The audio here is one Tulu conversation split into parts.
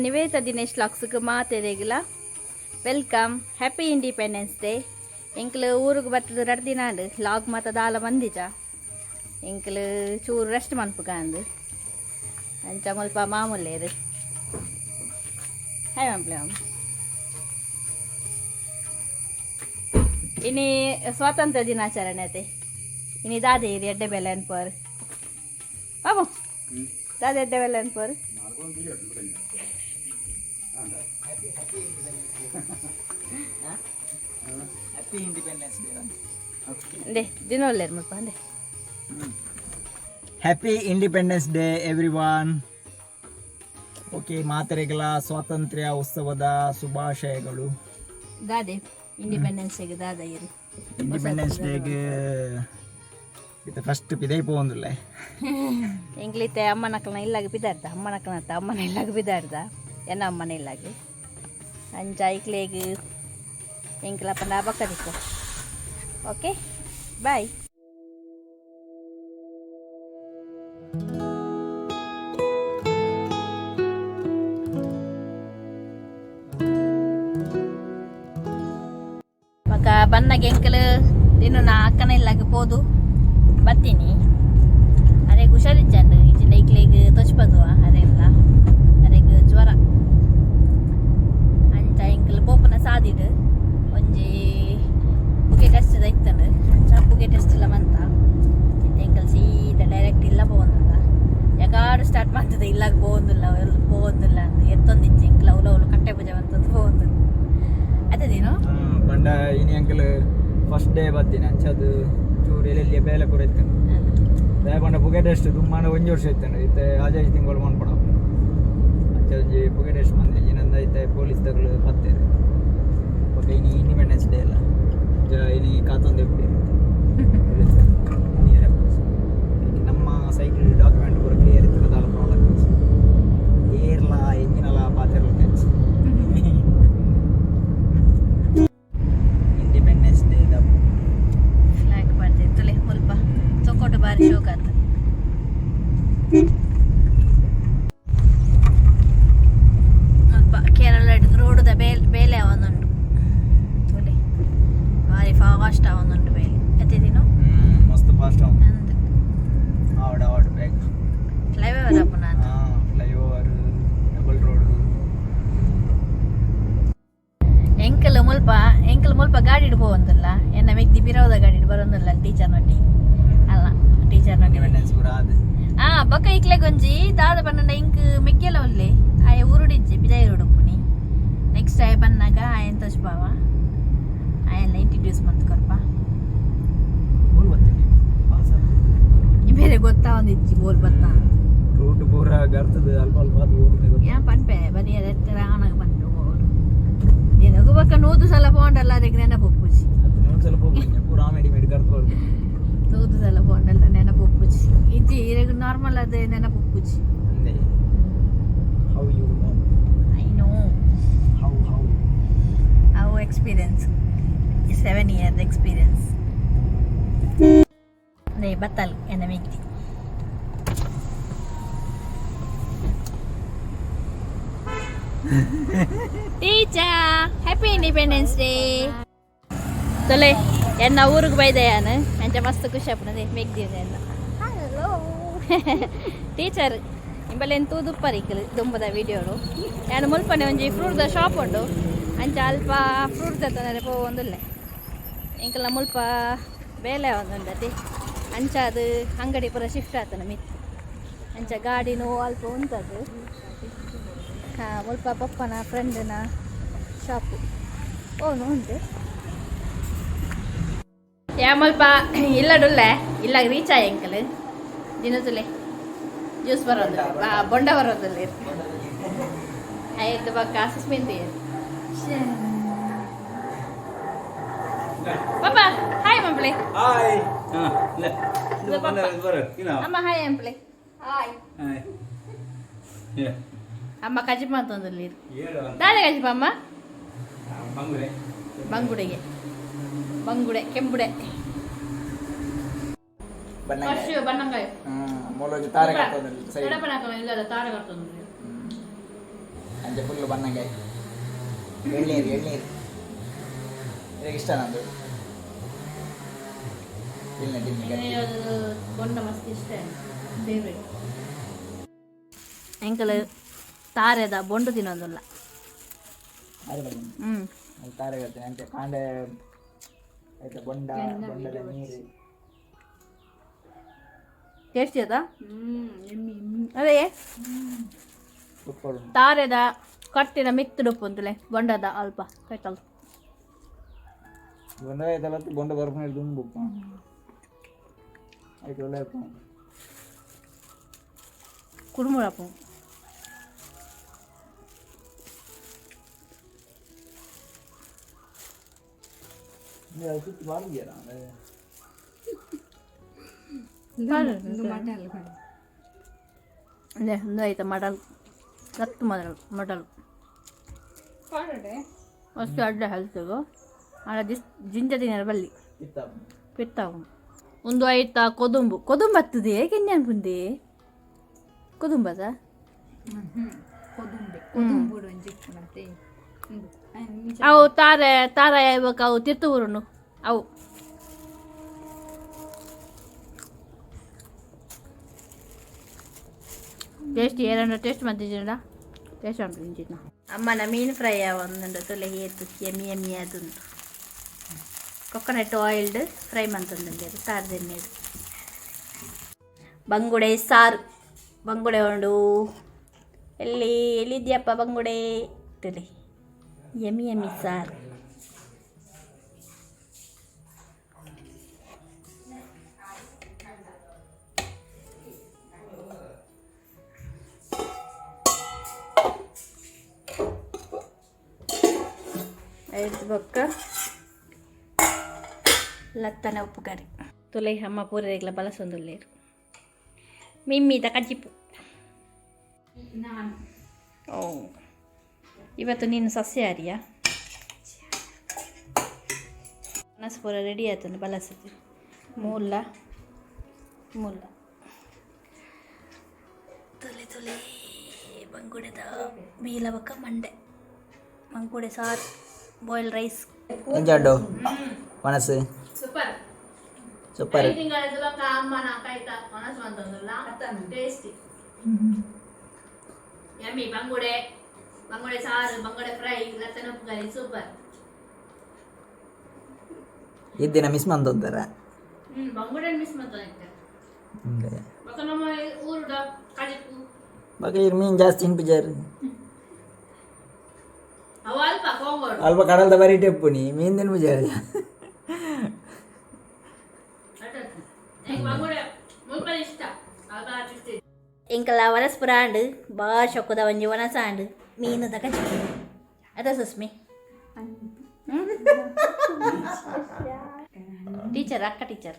Niveditha Dinesh ಲಾಕ್ಸ್ಗೆ ಮಾತೆರೆಗ್ಲ welcome. Happy independence day. ಎಂಕ್ಲು ಊರಿಗೆ ಬತ್ತದ ರಡ್ಡ್ ದಿನ ಆಂಡ್. ಲಾಗ್ ಮಾತ ದಾಲ ಬಂದಿಜ. ಎಂಕ್ಲು ಚೂರು ರೆಸ್ಟ್ ಮನ್ಪುಗ ಅಂದು. ಅಂಚ ಮುಲ್ಪ ಮಾಮೂಲೇರು. ಹಾಯ್ ಮಾಂಪ್ಲೆ ಮಾಮ. ಇನಿ ಸ್ವಾತಂತ್ರ್ಯ ದಿನಾಚರಣೆ ಅತೆ. ಇನಿ ದಾದೆ ಇರಿ ಎಡ್ಡೆ ಬೆಲೆ ಅನ್ಪರ್ ಬಾಬು? ದಾದೆ ಎಡ್ಡೆ ಬೆಲೆ ಅನ್ಪರ್? Happy Independence day. ಅಂದೆ ದಿನ ಒಲ್ಲೇರು ಮುಲ್ಪ ಅಂದೆ. Happy independence day everyone. Okay, ಮಾತೆರೆಗಳ ಸ್ವಾತಂತ್ರ್ಯ ಉತ್ಸವದ ಶುಭಾಶಯಗಳು. ದಾದೆ ಇಂಡಿಪೆಂಡೆನ್ಸ್ ಡೇಗೆ ದಾದ ಇರು? ಇಂಡಿಪೆಂಡೆನ್ಸ್ ಡೇಗೆ ಇತ್ತೆ ಫಸ್ಟ್ ಪಿದೈ ಪೋವೊಂದುಲ್ಲೆ. ಎಂಕ್ಲಿತ್ತೆ ಅಮ್ಮನಕ್ಕಲ್ನ ಇಲ್ಲಾಗ ಪಿದಾರ್ದ, ಅಮ್ಮನಕ್ಕನ ಅಮ್ಮನ ಇಲ್ಲಾಗ ಪಿದಾರ್ದ, ಎನ್ನ ಅಮ್ಮನ ಇಲ್ಲಾಗ. ಅಂಚ ಐಕ್ಲೇಗ್ ಎಂಕ್ಲಪ್ಪ ಬಕ್ಕ ದಿಕ್ಕು. Okay, bye. ಬೊಕ ಬನ್ನಗ ಎಂಕಲ್ ದಿನ ನಾ ಅಕ್ಕನ ಇಲ್ಲಾಗ ಪೋದು ಬತ್ತೀನಿ. ಅರೆಗ್ ಹುಷಾರಿಜ್ಜಂಡ್. ಇಜ್ಜಿಂಡ ಐಕ್ಲೆಗ್ ತೊಚ್ಪದುವ ಅರೆಲ್ಲ. ಅರೆಗ್ ಜ್ವರ. ಅಂಚ ಎಂಕಲ್ ಪೋಪುನ ಸಾದಿಡ್ ಒಂಜಿ ಪುಗೆ ಟೆಸ್ಟ್ ಇತ್ತಂಡ್. ಅಂಚ ಪುಗೆ ಟೆಸ್ಟ್ ಎಲ್ಲ ಮಂತ. ಇತ್ತೆ ಎಂಕಲ್ ಸೀದಾ ಡೈರೆಕ್ಟ್ ಇಲ್ಲ ಪೋವೊಂದುಲ್ಲ. ಯಗಾಡು ಸ್ಟಾರ್ಟ್ ಮಾಡ್ತದೆ, ಇಲ್ಲಾಗ ಪೋವೊಂದುಲ್ಲ, ಪೋವೊಂದುಲ್ಲ ಅಂದ್. ಎತ್ತೊಂದಿಜ್ಜಿ ಎಂಕಲ್. ಅವ್ಲು ಅವ್ಲು ಕಟ್ಟೆ ಪೂಜೆ ಮಂತದ್ದು ಪೋವೊಂದುಲ್ಲ ಅದೇ ದಿನ. ಪಂಡ ಇನಿ ಅಂಕಲ್ ಫಸ್ಟ್ ಡೇ ಬತ್ತೀನಿ. ಅಂಚದು ಚೂರು ಎಲ್ಲೆಲ್ಲಿ ಬೇಲೆ ಪೂರ ಇತ್ತು. ದಾಯೆ ಪಂಡ ಪುಗೆ ಟೆಸ್ಟ್ ದುಮ್ಮಾನ ಒಂಜಿ ವರ್ಷ ಇತ್ತಂಡು. ಇತ್ತೆ ಆಜಾಜಿ ತಿಂಗಳು ಮನ್ಪಡ. ಅಂಚ ಒಂಜಿ ಪುಗೆ ಟೆಸ್ಟ್ ಮಂದಿ ಇನ್ನೊಂದು ಐತೆ. ಪೊಲೀಸ್ ತಗಲು ಪತ್ತೇರು. ಬೊಕ ಇನಿ ಇಂಡಿಪೆಂಡೆನ್ಸ್ ಡೇ ಅಲ್ಲ, ಅಂಚ ಇನಿ ಕಾತೊಂದು ಇಪ್ಪೇರು ಪೊಲೀಸ್. ನಮ್ಮ ಸೈಕಲ್ ಡಾಕ್ಯುಮೆಂಟ್ ಪೂರ ಕ್ಲಿಯರ್ ಇತ್ತು, ದಾಲ ಪ್ರಾಬ್ಲಮ್. ಏರ್ಲ ಎಂಜಿನಲ ಪಾತೆರ್ಲ. ಇಂಡಿಪೆಂಡೆನ್ಸ್ ಡೇ the flag ಪಾಡ್ದೆ ತುಲೆ ಮುಲ್ಪ. ಚೊಕ್ಕೊಟ್ಟು ಬಾರಿ ಶೋಕ ಆತ. ಮುಲ್ಪ ಕೇರಳ ರೋಡುದ ಬೇಲೆ ಬೇಲೆ ಅವನುಂಡು ತುಲೆ. ಬಾರಿ ಫಾಸ್ಟ್ ಅವನುಂಡು ಬೇಲೆ ಎತ್ತಿದಿನು. ಮಸ್ತ್ ಫಾಸ್ಟ್. ಅಂದ್. ಆವಡ್ ಆವಡ್ ಬೇಗ. ಫ್ಲೈಓವರ್ ಅಪ್ಪುನ. Flyover, double road. ಎಂಕಲ್ ಮುಲ್ಪ, ಎಂಕಲ್ ಮುಲ್ಪ ಗಾಡಿಡ್ ಪೋವೊಂದುಲ್ಲ. ಎನ್ನ ಮೆಗ್ದಿ ಪಿರವುದ ಗಾಡಿಡ್ ಬರೋಂದುಲ್ಲ ಟೀಚರ್ ನೊಟ್ಟಿ ಅಲ್ಲ, ಟೀಚರ್ ನೊಟ್ಟಿ. ಇಂಡಿಪೆಂಡೆನ್ಸ್ ಪೂರ ಆದ್. ಆ ಬೊಕ ಇಕ್ಲೆಗ್ ಒಂಜಿ ದಾದ ಪನ್ನಂಡ, ಇಂಕ್ ಮೆಗ್ಗೆಲ ಉಲ್ಲೆ. ಆಯೆ ಊರುಡಿಜ್ಜಿ, ಬಿಜೈ ರೋಡ್ ಉಪ್ಪುನಿ. ನೆಕ್ಸ್ಟ್ ಆಯೆ ಬನ್ನಾಗ ಆಯನ್ ತೋಜ್ಪಾವ, ಆಯೆಲ್ಲ ಇಂಟ್ರಡ್ಯೂಸ್ ಮಂತ್ ಕೊರ್ಪ. ಊರು ಬತ್ತೀನಿ. ಬೇರೆ ಗೊತ್ತಾವೊಂದಿಜ್ಜಿ ಬೋಲ್ ಬತ್ತ. ರೂಟ್ ಪೂರ ಗರ್ತದ ಅಲ್ಪ ಅಲ್ಪ ಅದು ಊರು ಗೊತ್ತ. ಏನ್ ಪನ್ಪೆ ಬರೀ ಅದೆತ್ತರ ಆನಗ ಪನ್ಪೆ ಹೋಡು. ದಿನಗೂ ಬೊಕ 100 ಸಲ ಪೋಂಡಲ್ಲ, ಅದಕ್ಕೆ ನೆನಪು ಉಪ್ಪುಜಿ. ಅದು ಇನ್ನೊಂದು ಸಲ ಹೋಗ್ಬಂದೆ ಪೂರ ಆಮೇಡಿ ಮೇಡಿ ಗರ್ತ ಬರ್ದು. 100 ಸಲ ಪೋಂಡಲ್ಲ ನೆನಪು ಉಪ್ಪುಜಿ. ಇಜ್ಜಿ, ಇರೆಗ್ ನಾರ್ಮಲ್ ಅದೇ ನೆನಪು ಉಪ್ಪುಜಿ. ಅಂದೆ, how you know? I know. How how? ಅವು ಎಕ್ಸ್ಪೀರಿಯನ್ಸ್, 7 ಇಯರ್ ಎಕ್ಸ್ಪೀರಿಯನ್ಸ್. ನೇ ಬತ್ತಲ್ ಎನ್ನ ಮೆಗ್ದಿ. Teacher, happy Independence Day. ತೊಲೆ, ಎನ್ನ ಊರಿಗೆ ಬೈದೆಯಾನ. ಅಂಚ ಮಸ್ತ್ ಖುಷಿ ಆಪುನದೆ ಮೆಗ್ದಿ ಎನ್ನ. ಹಲೋ. ಟೀಚರ್ ಇಂಬಲೇನು ತೂದುಪ್ಪರ್ ಇಕ್ಕಲು ದುಂಬದ ವಿಡಿಯೋಡು. ಯಾನ್ ಮುಲ್ಪನೆ ಒಂಜಿ ಫ್ರೂಟ್ದ ಶಾಪ್ ಉಂಡು. ಅಂಚ ಅಲ್ಪ ಫ್ರೂಟ್ ತತ್ತಂದರೆ ಪೋವೊಂದುಲ್ಲೆ. ಎಂಕಲ್ನ ಮುಲ್ಪ ಬೇಲೆ ಒಂದುಂಡತಿ. ಅಂಚ ಅದು ಅಂಗಡಿ ಪೂರ ಶಿಫ್ಟ್ ಆತನ ಮಿತ್ತು. ಅಂಚ ಗಾಡಿನೂ ಅಲ್ಪ ಉಂತದು. ಹಾಂ, ಮುಲ್ಪ ಪಪ್ಪನ ಫ್ರೆಂಡ್ನ ಶಾಪು ಓ ಉಂಟು. ಯಾ ಮುಲ್ಪ ಇಲ್ಲಡುಲ್ಲೆ. ಇಲ್ಲ ರೀಚ್ ಆಯ್ ಎಂಕಲ್. ದಿನದುಲೆ ಜ್ಯೂಸ್ ಬರೋದು, ಬೊಂಡ ಬರೋದಿಲ್ಲ. ಆಯ್ತು, ಬಕ್ಕ ಸುಸ್ಮಿನ್. ಪಾಪ, ಹಾಯ್ ಮಂಪ್ಲೆ. ಹಾಯ್. ಅಮ್ಮ, ಹಾಯ್ ಅಂಪ್ಲೆ. ಹಾಯ್. ಅಮ್ಮ ಕಜಿಪ ಅಂತಂದಿಲ್ಲ. ದಾದ ಕಜಿಪ ಅಮ್ಮ? ಬಂಗುಡೆಗೆ, ಬಂಗುಡೆ, ಕೆಂಬುಡೆ. ಬನ್ನಂಗಾಯಿ. ಫಸ್ಟ್ ಬನ್ನಂಗಾಯಿ. ಮೂಲೊಂಜಿ ತಾರೆ ಕಟ್ಟೋದಿಲ್ಲ ಸೈಡ್. ಇಲ್ಲ, ತಾರೆ ಕಟ್ಟೋದಿಲ್ಲ. ಅಂಚೆ ಫುಲ್ ಬನ್ನಂಗೆ ಎಳ್ನೀರು ಎಳ್ನೀರು ಇಷ್ಟ ನಂದು ತಿನ್ನೆ ತಿನ್ನೆ ಗಟ್ಟಿ. ಬೊಂಡ ಮಸ್ತ್ ಇಷ್ಟ ಫೇವ್ರೇಟ್. ಎಂಕಲ್ ತಾರೆದ ಬೊಂಡು ತಿನ್ನೋದಿಲ್ಲ. ಅರೆ ಬನ್ನಿ. ಅಲ್ಲಿ ತಾರೆ ಕಟ್ತೀನಿ ಅಂಚೆ ಕಾಂಡೆ ಆಯ್ತಾ ಬೊಂಡ ಬೊಂಡದ ನೀರು. ಟೇಸ್ಟಿ ಅದ ಅದೇ. ಸೂಪರ್ ಉಂಟು. ತಾರೆದ ಕಟ್ಟಿನ ಮಿತ್ತುಡುಪ್ಪು ಅಂತಲೇ ಬೊಂಡದ ಅಲ್ಪ ಕೈತಲ್. ಬೊಂಡ ಆಯ್ತಲ್ಲ, ಬೊಂಡ ಬರ್ಪುನ ದುಂಬು ಆಯ್ತು, ಒಳ್ಳೆ ಉಪ್ಪು. ಕುಡುಮುರಪ್ಪ. ನೀವು ಅದು ಸುತ್ತು ಬಾರ್ದಿಯಲ್ಲ ಅಂದ್ರೆ. ಅದೇ ಒಂದು ಆಯ್ತಾ ಮಡಲ್ ಲತ್ತು ಮಡಲ್ ಮಡಲ್ ಅಷ್ಟು ಅಡ್ಡ ಹೆಲ್ತ್ಗು ಆಡ ದಿಸ್ ಜಿಂಜ ತಿನ್ನರ ಬಲ್ಲಿ. ಇತ್ತ. ಪಿತ್ತ. ಒಂದು ಆಯ್ತಾ ಕೊದುಂಬು ಕೊದುಂಬು ಹತ್ತದೆ ಕೆನ್ನೆ ಕೊದುಂಬದ. ಕೊದುಂಬೆ ಕೊದುಂಬುಡು ಒಂಜಿ ಇಪ್ಪುನತೆ ಉಂದು ಐನ್ ಮಿಂಚ. ಅವು ತಾರೆ ತಾರ ಇವಾಗ ಅವು ತಿರ್ತು ಊರುನು ಅವು. ಟೇಸ್ಟ್ ಏರಂಡ ಟೇಸ್ಟ್ ಮಂತಿದ್ದೀರ ಟೇಸ್ಟ್ ಉಂಟು ಇಂಚಿನ ಅಮ್ಮನ ಮೀನು ಫ್ರೈ ಒಂದುಂಡು ತುಲೆ ಏತು ಯಮಿ ಯಮಿ ಅದುಂಡು ಕೊಕೊನಟ್ ಆಯಿಲ್ಡ್ ಫ್ರೈ ಮಂತೊಂದುಂಡು ತಾರ್ದೆಣ್ಣೆಡು. ಬಂಗುಡೆ ಸಾರು ಬಂಗುಡೆ ಉಂಡು. ಎಲ್ಲಿ ಎಲ್ಲಿದ್ಯಪ್ಪ ಬಂಗುಡೆ? ತುಲೆ ಯಮಿ ಯಮಿ ಸಾರು. ಐದು ಬೊಕ್ಕ ಲತ್ತನ ಉಪ್ಪು ಕರಿ ತುಲೆ ಅಮ್ಮ ಪೂರೆಗ್ಲ ಬಲಸೊಂದುಲ್ಲೇರು ಮಿಮ್ಮಿದ ಕಜ್ಜಿಪು. ನಾನು. ಓ, ಇವತ್ತು ನೀನು ಸಸ್ಯಾಹಾರಿಯಾ? ಮನಸ್ಸು ಪೂರ ರೆಡಿ ಆಯ್ತು ಬಲಸದು ಮೂಲ ಮೂಲ ತುಲೆ ತುಲೆ ಬಂಗುಡೆದ ಬೀಲ ಬೊಕ್ಕ ಮಂಡೆ ಬಂಗುಡೆ ಸಾರು ಬಾಯ್ಲ್ ರೈಸ್. ಎಂಜಾಂಡು ಮನಸ್ಸು? ಸೂಪರ್. ಸೂಪರ್. ತಿಂಗಳ ಅಮ್ಮನ ಕೈತ ಮನಸ್ಸು ಬಂತಂದಲ್ಲ ಟೇಸ್ಟಿ ಯಮ್ಮಿ ಬಂಗುಡೆ ಬಂಗುಡೆ ಸಾರು ಬಂಗುಡೆ ಫ್ರೈ ಲತ್ತನ ಉಪ್ಪು ಕರಿ ಸೂಪರ್. ಇದ್ದಿನ ಮಿಸ್ ಮಂದೊಂದರ. ಬಂಗುಡೆ ಮಿಸ್ ಮಾಡ್ತಾನೆ ಬೊಕ್ಕ ನಮ್ಮ ಊರುಡ ಕಜಿಪು. ಬಗೆ ಮೀನು ಜಾಸ್ತಿ ತಿನ್ಪಿಜಾರು. ಅವ ಅಲ್ಪ ಕೋಂಗೋಡು. ಅಲ್ಪ ಕಡಲ್ದ ಬರೀ ಟೆಪ್ಪುನಿ ಮೀನು ತಿನ್ಪಿಜಾರು. ಬಂಗುಡೆ ಮುಲ್ಪ ಇಷ್ಟ ಅಲ್ಪ ಇಷ್ಟ. ಎಂಕಲ ವನಸ್ಪುರ ಆಂಡ್ ಬಾ ಶೊಕ್ಕದ ಒಂಜಿ ವನಸ ಆಂಡ್ ಮೀನುದ ಕಜಿಪು ಅದ ಸುಸ್ಮಿ ಟೀಚರ್ ಅಕ್ಕ ಟೀಚರ್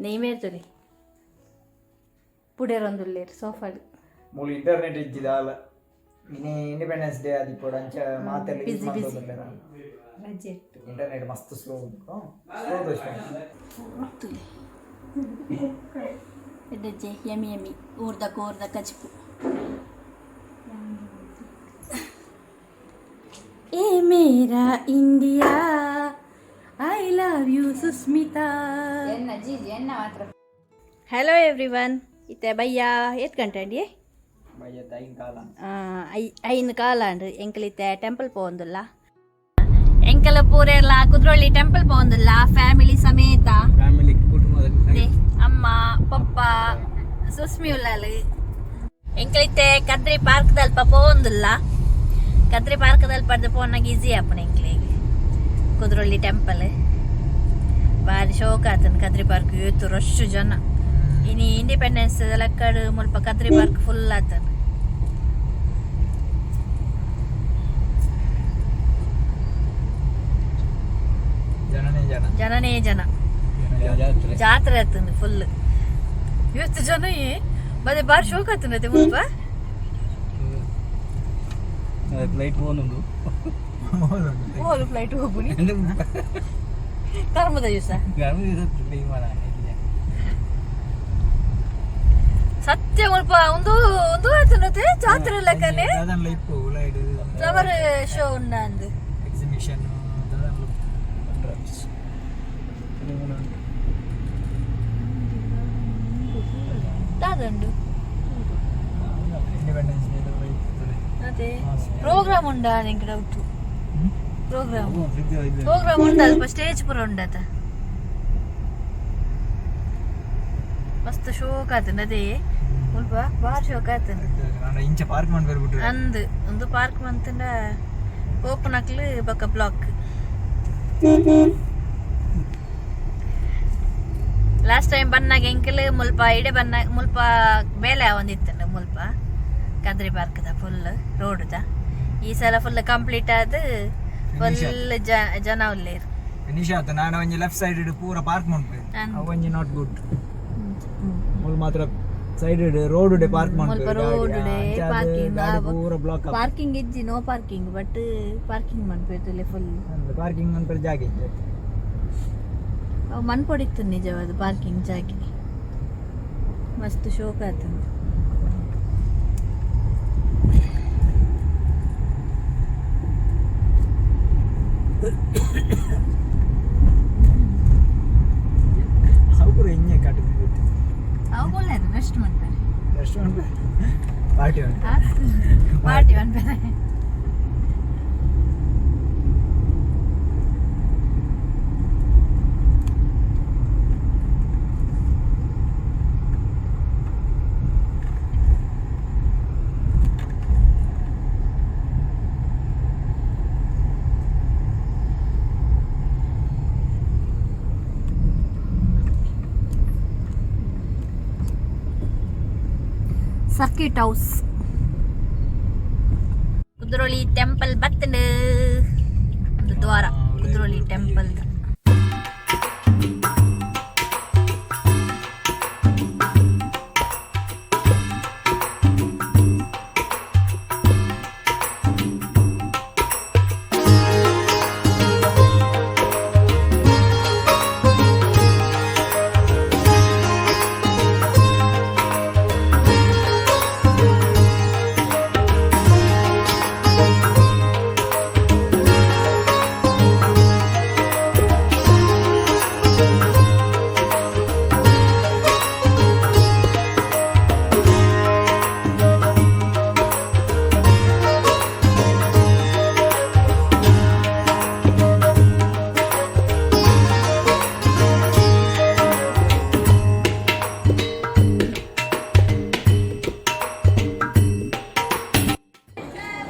ನೆಯ್ಮೇರ್ತದೆ ಪುಡೇರೊಂದುಲ್ಲೇರು ಸೋಫಾಡ್. ಮೂಲು ಇಂಟರ್ನೆಟ್ ಇಜ್ಜಿದಾಲ ಇನಿ ಇಂಡಿಪೆಂಡೆನ್ಸ್ ಡೇ ಆದಿಪ್ಪೊಡು ಅಂಚ ಮಾತೆಲ್ಲ ಯೂಸ್ Busy, busy. ಮಂತೊಂದುಲ್ಲೆರ್. ರಜೆ ಇತ್ತು. ಇಂಟರ್ನೆಟ್ ಮಸ್ತ್ ಸ್ಲೋ ಸ್ಲೋ ದೋಷ. ತುಲೆ ಎಡ್ಡೆಜ್ಜೆ ಯಮಿ ಯಮಿ ಊರ್ದ ಕೋರ್ದ ಕಜಿಪು. ಏ ಮೇರಾ India, I love you Susmita. ಎನ್ನ ಜೀಜಿ ಎನ್ನ ಮಾತ್ರ. ಹಲೋ ಎವ್ರಿವನ್, ಇತ್ತೆ ಬಯ್ಯ ಏತ್ ಗಂಟೆ ಅಂಡಿ? ಬಯ್ಯತ್ತ ಐನ್ ಕಾಲ. ಐನ್ ಕಾಲ ಅಂಡ್ ಎಂಕಲ್ ಇತ್ತೆ ಟೆಂಪಲ್ ಪೋವೊಂದುಲ್ಲ. ಎಂಕಲ್ ಪೂರೆರ್ಲ ಕುದ್ರೋಳಿ ಟೆಂಪಲ್ ಪೋವೊಂದುಲ್ಲ ಫ್ಯಾಮಿಲಿ ಸಮೇತ. ಫ್ಯಾಮಿಲಿ ಕುಟುಂಬದ. ದೆ, ಅಮ್ಮ ಪಪ್ಪ ಸುಸ್ಮಿ ಉಲ್ಲಾಲ್. ಎಂಕಲಿತ್ತೆ ಕದ್ರಿ ಪಾರ್ಕ್ ದಲ್ಪ ಪೋವೊಂದುಲ್ಲ. ಕದ್ರಿ ಪಾರ್ಕ್ ದಲ್ಪ ಪೋನಾಗ ಈಸಿ ಆಪುಂಡು ಎಂಕ್ಲೆಗ್. ಕುದ್ರೋಳಿ ಟೆಂಪಲ್ ಬಾರಿ ಶೋಕ್ ಆತನ. ಕದ್ರಿ ಪಾರ್ಕ್ ಏತು ರಶ್ ಜನ. ಇನಿ ಇಂಡಿಪೆಂಡೆನ್ಸ್ ಲೆಕ್ಕಡ್ ಮುಲ್ಪ ಕದ್ರಿ ಪಾರ್ಕ್ ಫುಲ್ ಆತನ. ಜನನೇ ಜನ. ಜನನೇ ಜನ. ಜಾತ್ರೆ. ಜಾತ್ರೆ ಆತನ ಫುಲ್ ಇವತ್ತು ಜನ. ಮತ್ತೆ ಬಾರಿ ಶೋಕ್ ಆತನತೆ ಮುಲ್ಪ. ಫ್ಲೈಟ್ ಹೋಗುದು. ಹೋಲು ಫ್ಲೈಟ್ ಹೋಗುನಿ ಕರ್ಮದ ದಿವಸ. ಸತ್ಯ ಮುಲ್ಪ ಒಂದು ಒಂದು ಆತನತೆ ಜಾತ್ರೆ ಲೆಕ್ಕನೆ. ದಾದನ್ಲ ಇಪ್ಪು ಉಲೈಡ್. ಫ್ಲವರ್ ಶೋ ಉಂಡ ಅಂದು. ಎಕ್ಸಿಬಿಷನ್ ದಾದನ್ಲ. ದಾದಂಡು. Independence Day. ಅದೇ ಪ್ರೋಗ್ರಾಮ್ ಉಂಡಾ ನಿಂಗೆ ಡೌಟ್. ಪ್ರೋಗ್ರಾಮ್ ಪ್ರೋಗ್ರಾಮ್ ಉಂಡ ಅಲ್ಪ ಸ್ಟೇಜ್ ಪೂರ ಉಂಡತ. ಮಸ್ತ್ ಶೋಕ್ ಆತಂಡ ಅದೇ ಮುಲ್ಪ ಬಾರ್ ಶೋಕ್ ಆತಂಡ. ಇಂಚ ಪಾರ್ಕ್ ಮಾಡಿ ಬರ್ಬಿಟ್ರು. ಅಂದ್ ಒಂದು ಪಾರ್ಕ್ ಮಂತಂಡ ಓಪನ್ ಹಾಕ್ಲು ಬೊಕ್ಕ ಬ್ಲಾಕ್. ಲಾಸ್ಟ್ ಟೈಮ್ ಬನ್ನಾಗ ಎಂಕಲ್ ಮುಲ್ಪ ಇಡೆ ಬನ್ನ ಮುಲ್ಪ ಬೇಲೆ ಒಂದಿತ್ತಂಡ ಮುಲ್ಪ ಕದ್ರಿ ಪಾರ್ಕ್ದ ಫುಲ್ ರೋಡ್ದ. ಈ ಸಲ ಫುಲ್ ಕಂಪ್ಲೀಟ್ ಆದ್ ಫುಲ್ ಜನ ಉಲ್ಲೇರು. ಫಿನಿಶ್ ಆತ. ನಾನು ಒಂಜಿ ಲೆಫ್ಟ್ ಸೈಡ್ ಪೂರ ಪಾರ್ಕ್ ಮಾಡ್ಪೇರು. ಅಂದ್. ಅವು ಒಂಜಿ not good. ಮುಲ್ ಮಾತ್ರ ಸೈಡ್ ರೋಡ್ ಪಾರ್ಕ್ ಮುಲ್ಪ ಮಾಡ್ಪೇರು. Road parking. ಗಾಡಿ ಪೂರ ಬ್ಲಾಕ್. ಪಾರ್ಕಿಂಗ್ ಇಜ್ಜಿ, ನೋ ಪಾರ್ಕಿಂಗ್, ಬಟ್ ಪಾರ್ಕಿಂಗ್ ಮನ್ಪೇರು ಫುಲ್. ಪಾರ್ಕಿಂಗ್ ಮನ್ಪೇರು ಜಾಗ ಇಜ್ಜಿ. ಅವು ಮನ್ಪೊಡಿತ್ತು ನಿಜವಾದ ಪಾರ್ಕಿಂಗ್ ಜಾಗೆ. ಮಸ್ತ್ ಶೋಕ್ ಆತಂದು. ಅವು ಪೂರ ಇಂಜೆ ಕಟ್ಟು. ಅವು ಒಳ್ಳೇದು ರೆಸ್ಟ್ ಮಾಡ್ತಾರೆ. ರೆಸ್ಟೋರೆಂಟ್ ಪಾರ್ಟಿ ಉಂಟು. ಪಾರ್ಟಿ ಮಾಡ್ತಾರೆ. ಸರ್ಕಿಟ್ ಹೌಸ್, ಕುದ್ರೋಳಿ ಟೆಂಪಲ್ ಬತ್ತಂಡು. ಒಂದು ದ್ವಾರ ಕುದ್ರೋಳಿ ಟೆಂಪಲ್.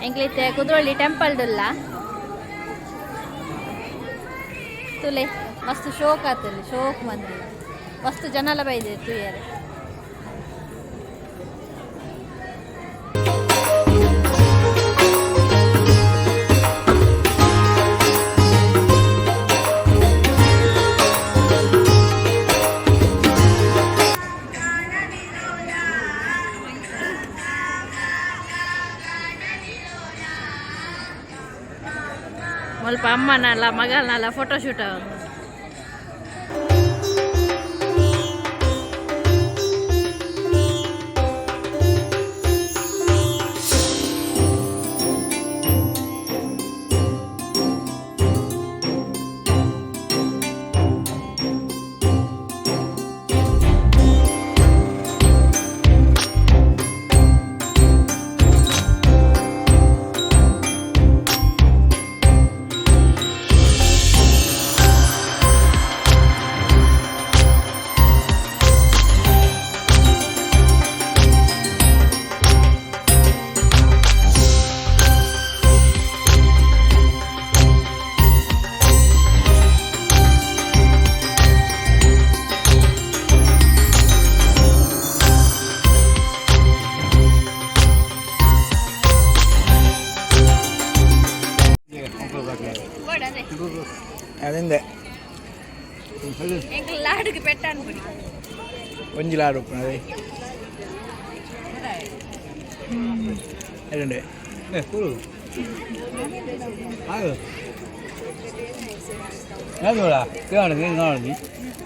ಎಂಕ್ಲಿತ್ತೆ ಕುದ್ರೋಳಿ ಟೆಂಪಲ್ ಡುಲ್ಲ ತುಲೆ. ಮಸ್ತ್ ಶೋಕ್ ಆತಲ್ಲಿ ಶೋಕ್ ಮಂದಿ ಮಸ್ತ್ ಜನಲ ಬೈದೆ ತೂಯರೆ. ಮುಲ್ಪ ಅಮ್ಮನಲ್ಲ ಮಗನಲ್ಲ ಫೋಟೋ ಶೂಟ್ ಆಗೋದು. ಅದಿಂದೆ. ಎಂಕ್ಲ ಲಾಡುಗೆ ಪೆಟ್ಟ ಅನ್ಬಿಡಿ. ಒಂಜಿ ಲಾಡು ಉಪ್ಪುನ ಅದೇ ಎರಡು.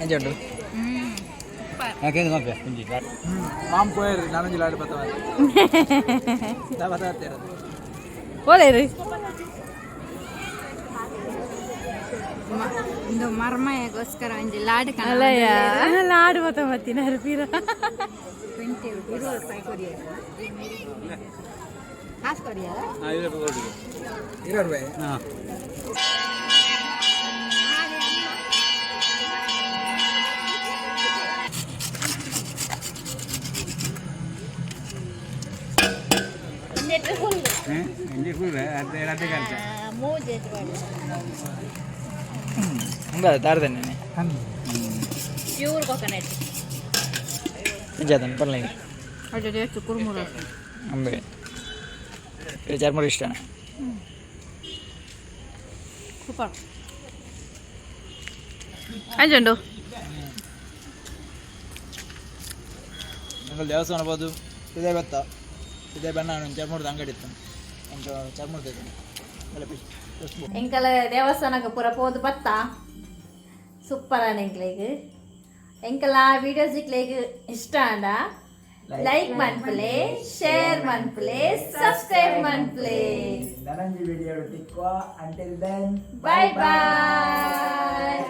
ಎಂಚ ಉಂಟು? ಸೂಪರ್. ಮಾಮ್ ಪೋಯರ್ ನಾನೊಂಜಿ ಲಾಡು ಬತ್ತ ಬತ್ತ. ಓಲೇರಿ. ಇಂದು ಮರ್ಮಯಗೋಸ್ಕರ ಒಂಜಿ ಲಾಡು. ಅಲ್ಲಯ್ಯ, ಲಾಡು ಮತ್ತ ಮತ್ತಿನ ಪಿರ. 20 20 ರೂಪಾಯಿ ಕೊರಿಯರ್ ಕಾಸು ಕೊರಿಯರ. 20 ರೂಪಾಯಿ. ಹಾಂ. ಉಂದಾ ದಾರದನ್ನೇ. Pure coconut. ಜಾದನ್ ಪರ್ಲೈ. ಅಡ್ಡ ಟೇಸ್ಟ್ ಕುರ್ಮುರ. ಅಂಬೆ ಚರ್ಮುರಿ ಇಷ್ಟನಾ? ಸೂಪರ್. ಅಂಜುಂಡು. ಎಂಕಲ್ ದೇವಸ್ಥಾನ ಬೋದು ಇದೇ ಬತ್ತ ಇದೇ ಬಣ್ಣ ಚರ್ಮುರದ ಅಂಗಡಿ ಇತ್ತು, ಎಂಕ ಚರ್ಮುರದ ಇತ್ತು. ಎಂಕಲ ದೇವಸ್ಥಾನಕ್ಕೆ ಪೂರ ಪೋದು ಬತ್ತ. ಸೂಪರ್ ಆಂಡ್. ಎಂಕ್ಲೆಗ್ ಎಂಕಲ ವೀಡಿಯೋಸ್ ಇಕ್ಲೆಗ್ ಇಷ್ಟ ಆಂಡ ಲೈಕ್ ಮನ್ಪುಲೆ, ಶೇರ್ ಮನ್ಪುಲೆ, ಸಬ್ಸ್ಕ್ರೈಬ್ ಮನ್ಪುಲೆ. ನನಂಜಿ ವಿಡಿಯೋ ತಿಕ್ವಾ. Until then, bye bye.